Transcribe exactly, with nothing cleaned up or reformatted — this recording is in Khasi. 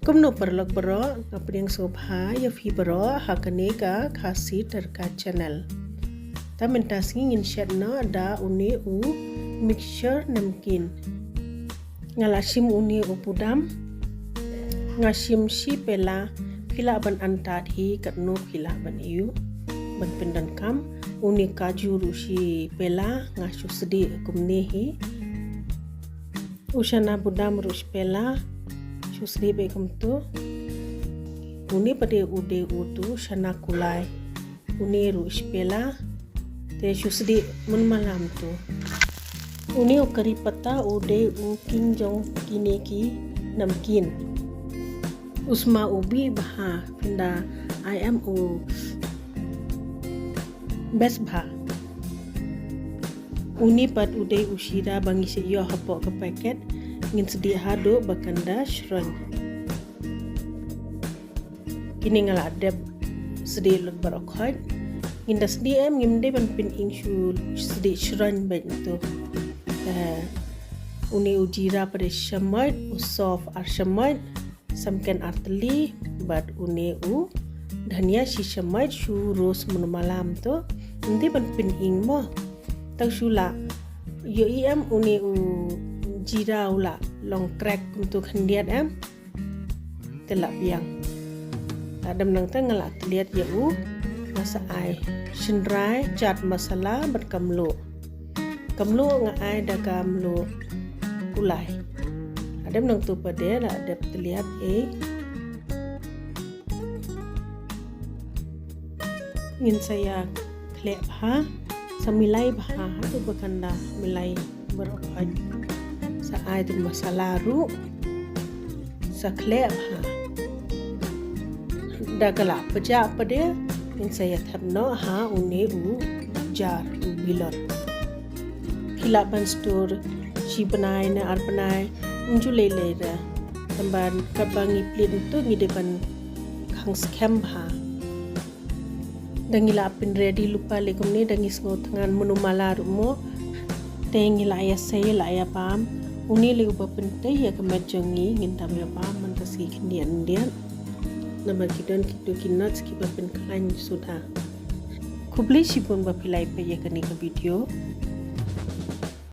Kumno paralok baroh, nga pdiang sngewbha ïa phi baroh ha kane ka Khasi Tadka Channel. Te mynta sngi ngin shet noh da une u mixture namkeen. Nga la shim une u budam, nga shim shi pela. Phi lah ban antad hi katno phi lah ban ïoh ban pyndonkam. Une kaju ruh shi pela, nga shu sdieh kumne hi. U shana budam ruh shi pela, shu sdieh beit kumtu. Une pat u dei utu shana kulai, une ruh shi pela, te shu sdieh mynmalam tu. Une u kari patta u dei u king jong kine ki namkeen. U sma u bih bha, pynda ai em u best bha. Une pat u dei u shira ba ngi shu ïoh hapoh ka packet, ngin sdieh haduh ba kan da shroin. Kine nga la dep sdieh lut baroh khoit. Ngin da sdieh em, ngim dei ban pyn-ing shu sdieh shroin beit tu. Eh, une u jira pat dei shi shamoit, u sof ar shamoit, samken ar tylli, bad une u dhania shi shamoit, shu roast mynmalam tu. Ngim dei ban pyn-ing mo. Tang shu la ïohi em une u jira u la long crack kumtu khyndiat em. Te la biang. Hadien nangta nga la tylliat ïa u, nga sa ai shynrai, chaat masala bad ka mluh. Ka mluh nga ai da ka mluh kulai. Hadien nangtu pat de la dep tylliat ei. Ngin sa ïa khleh bha, sa milai bha, haduh ba kan da milai baroh khoit. Sa ai tu masala ruh, sa khleh bha. Da ka la pjah pat de, ngin sa ïa thep noh ha une u jar u bilor. Phi lah ban store shi bnai ne ar bnai, ym ju lei lei re. Tangba katba ngi plied tu ngi dei ban khang skhem bha. Da ngi la pyn ready lypa lei kumne, da ngi sngew thngan mynno mala ruh mo. Te ngi la ïa sei, la ïa bam. Une lei uba pyntei ïa ka met jong ngi, ngin dam ïa bam man ka sngi khyndiat khyndiat. Namar ki don kito ki nuts kiba pynkhlaiñ suda. Khublei shibun ba phi la ïa peit ïa kane ka video.